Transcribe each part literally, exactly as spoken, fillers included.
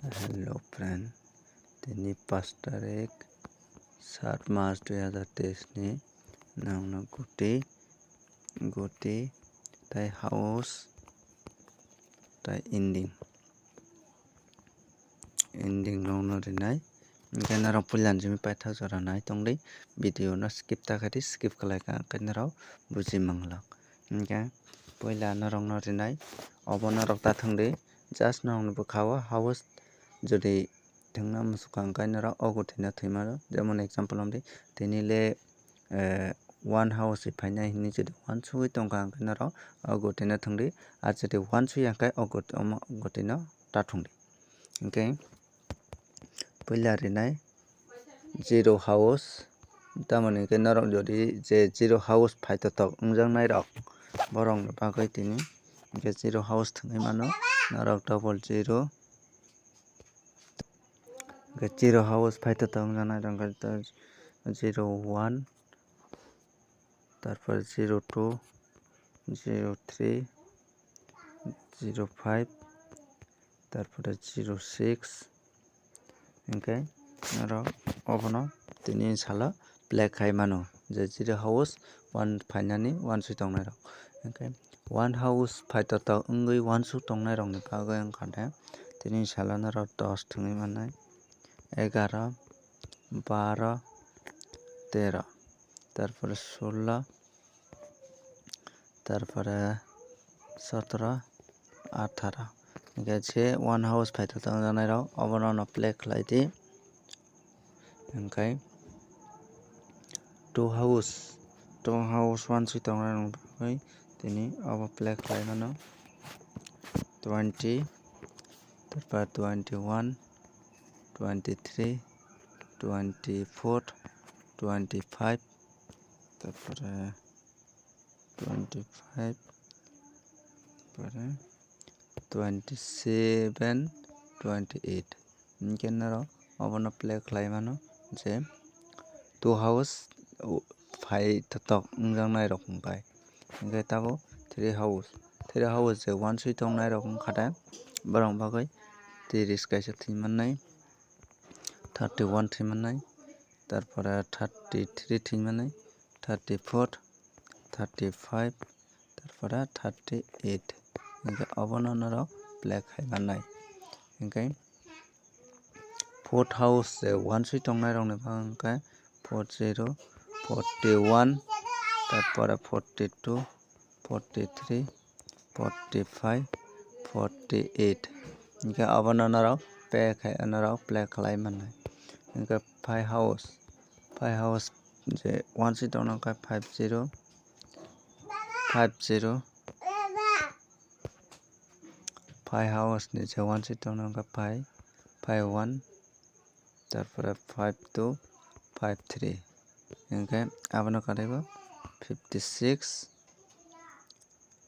Hello friend, tini paanch tarik, saat mas dui hazar teis ni nangno guti, guti tai house tai ending, ending nokno rinai. Hingke norok puila ni simi paithak jora nai tongdi, video no skip ta khaidi, skip khlai kha hingke norok buji manglak. Hingke puila norok no rinai, obo norok ta thwngdi, just norok ni bwkha o house jodi thwngna muchukha hingke norok o guti no thwima rw, jemon example hwn di, tini le, eh, one house se phainai hinui jodi one sugui tongkha hingke norok o guti no thwngdi, ar jodi one suya hingke o guti, omo guti no ta thwngdi. Hingke puila rinai zero house, tamoni hingke norok jodi je zero house phaithothok wngjaknai rok, borok ni bagwi tini hingke zero house thwngwi mano, norok double zero, hingke zero house phaithothok wngjaknai rok hingke zero one, tarpor zero two, zero three, zero five, tarpore zero six, hingke norok obono tini salo play khai mano, je zero house one phainani one sui tongnai rok, hingke one house phaithothok wngwi one sui tongnai rok ni bagwi wngkha de tini salo norok dos thwngwi mannai, egaro, baro, tero, tarpore sullo, tarpore sotoro, atharo. Hingke je one house phaithothok wngjaknai rok obono no play khlai di. Hingke two house, two house one sui tongnai rok ni bagwi tini obo play khlai mano. Twenty, tarpor twenty one, twenty three, twenty four, twenty five, tarpore twenty five, pore twenty seven, twenty eight. Hingke norok obono play khlai mano je two house phaithothok wngjaknai rok hingke, hingke tabuk three house, three house je one sui tongnai rok wngkha de borok bagwi tiris kaisa thwi mannai, thirty one thwi mannai, tarpore thirty three thwi mannai, thirty four, thirty five, tarpore thirty eight. Hingke obono norok play khai mannai. Hingke fourth house je one sui tongnai rok ni bagwi hingke four zero, forty one, tarpore forty two, forty three, forty five, forty eight. Hingke obono norok play khai, norok play khlai mannai. Hingke five house, five house je one sui tongna hingke five zero, five zero. Five house ni je one sui tongna hingke five, five one, tarpore five two, five three. Hingke abono kadaibo fifty six,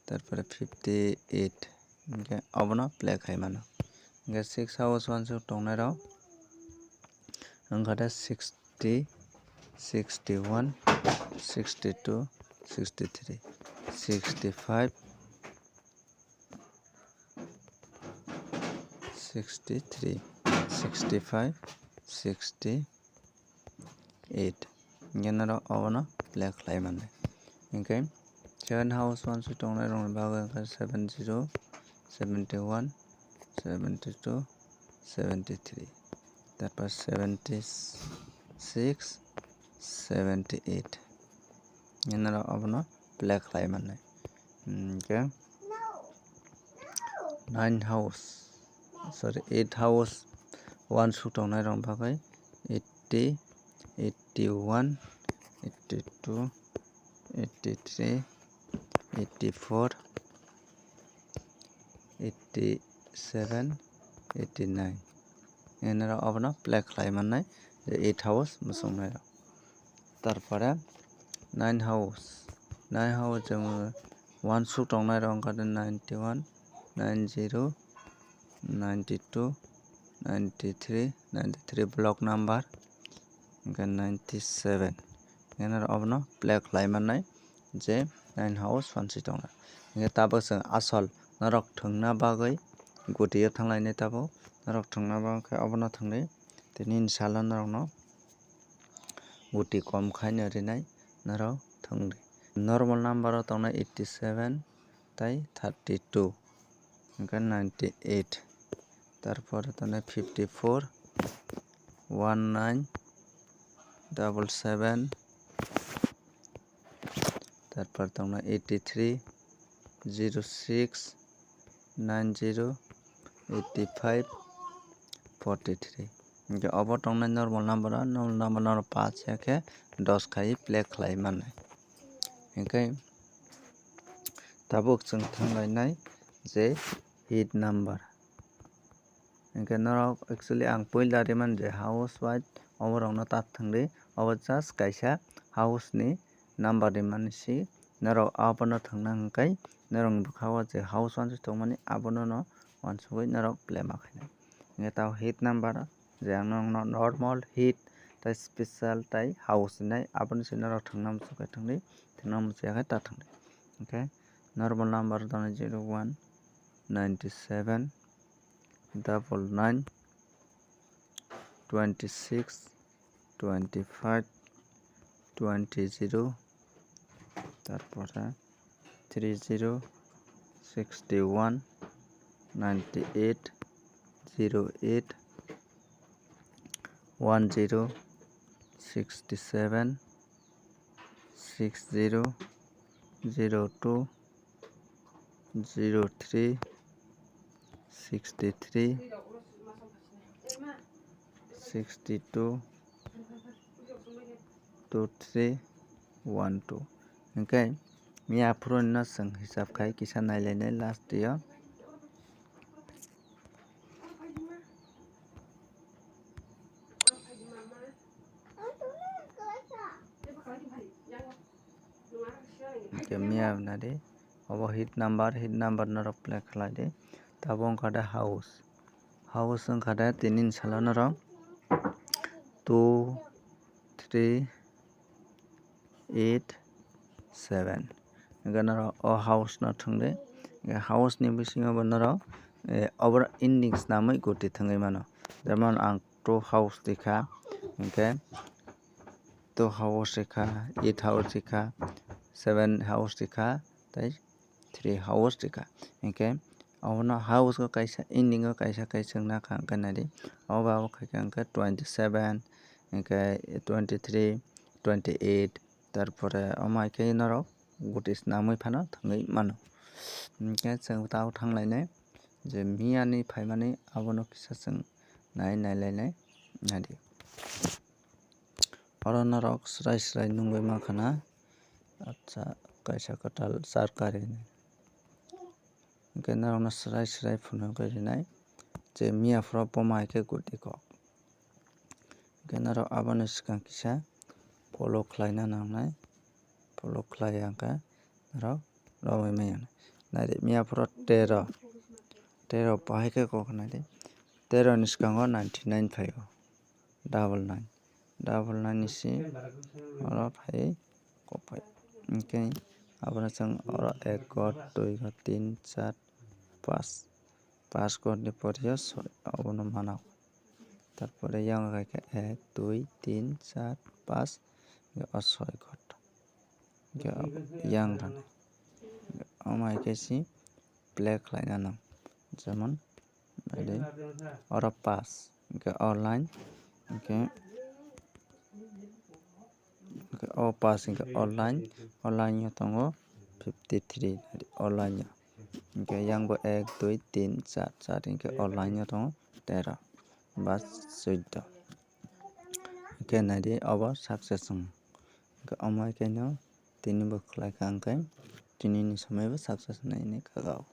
tarpore fifty eight. Hingke obono play khai mano. Hingke six house one sui tongnai rok wngkha de sixty, sixty one, sixty two, sixty three, sixty five, sixty three, sixty five, sixty eight. Hingke norok obono play khlai mannai. Hingke seven house one sui tongnai rok ni bagwi hingke seven zero, seventy one, seventy two, seventy three, tarpor seventy six, seventy eight. Hingke norok obono play khlai mannai. Hingke nine house, sorry, eight house one sui tongnai rok bagwi eighty, eighty one, eighty two, eighty three, eighty four, eighty seven, eighty nine. Hingke norok obono play khlai mannai je eight house muchungnai rok. Tarpore nine house, nine house je one sui tongnai rok wngkha de ninety one, nine zero, ninety two, ninety three, ninety three block number, hingke ninety seven. Hingke norok obono play khlai mannai je nine house one sui tongnai. Hingke tabuk chwng asol norok thwngna bagwi gutio thanglainai tabuk Norok thwngna bagwi khe obono thwngdi. Tini ni salo norokno guti kom khaino rinai norok thwngdi. Normal number o tongnai eighty seven tei thirty two, hwnkhe ninety eight, tarpor tongnai fifty four, one nine, double seven, tarpor tongnai eighty three, zero six, nine zero, eighty five, forty three. Hwnkhe obo tongnai normal number o, normal number no pass ya khe dos khai play khlai mannai. Hwnkhe tabuk chwng thanglainai je hit number. Hwnkhe norok actually ang puila rimani je house wise oborokno ta thwngdi, obo just kaisa house ni number rimani si norok abono thwngna hwnkhe norokni bwkha o je house wansuk tongmani abono no wansugwi norok play ma khainai. Hwnkhe tabuk hit number je ang norokno normal, hit tei special tei house hinai, aboni simi norok thwngna muchungkhe thwngdi, thwngna muchungya khe ta thwngdi. Hwnkhe normal number tongnai zero one, ninety seven, double nine, twenty six, twenty five, twenty zero, tarpore three zero, sixty one, ninety eight, zero eight, one zero, sixty seven, six zero, zero two, zero three, sixty three, sixty two, two three, one two. Hwnkhe miya phuru no chwng hisab khai kisa nailainai last o. Hwnkhe miya nadi obo hit number, hit number norok play khlai di. Tabuk wngkha de house, house wngkha de tini ni salo norok two three eight seven. Hwnkhe norok o house no thwngdi. Hwnkhe house ni bisingo bo norok, eh, obo ending swnamwi guti thwngwi mano. Jemon ang two house rikha, hwnkhe two house rikha, eight house rikha, seven house rikha, tei three house rikha. Hwnkhe obono house o kaisa ending o kaisa kaisa wngna kha, hwnkhe naidi. Obo abo khaikha hwnkhe twenty seven, hwnkhe twenty three, twenty eight, tarpore omo hai khe norok guti swnamwi phano thwngwi mano. Hwnkhe chwng tabuk thanglainai je miyani phaimani abono kisa chwng nai nailainai naidi. Oro norok swrai swrai nungwi mankha na, acha, kaisa kwtal char kari hinwi. Hwnkhe norokno swrai swrai phunugwi rinai je miya phuru boma hai khe guti kok. Hwnkhe norok aboni swkang kisa follow khlaina nangnai, follow khlai ya hwnkhe norok romwi manya. Naidi miya phuru tero, tero bahai khe kok naidi, tero ni swkango ninety nine phaio, double nine, double nine ni si oro phai kok phai. Hwnkhe abono chwng oro ek ghor, dui ghor, tin, char, paanch, paanch ghor ni pore o soi abono mano. Tarpore yang khaikhe ek, dui, tin, char, paanch, hwnkhe o soi ghor. Hwnkhe yang rwnai. Omo hai khe si play khlaina nang. Jemon, naidi, oro paanch, hwnkhe o line, hwnkhe, hwnkhe o paanch, hwnkhe o line, o line o tongo fifty three, naidi, o line o. Hwnkhe yang bo ek, dui, tin, char, char, hwnkhe o line o tongo tero ba chuddo. Hwnkhe naidi, obo success wng. Hwnkhe omo hai khe no tini bo khlai kha, hwnkhe tini ni somoi bo success wngnai hinwi kha o.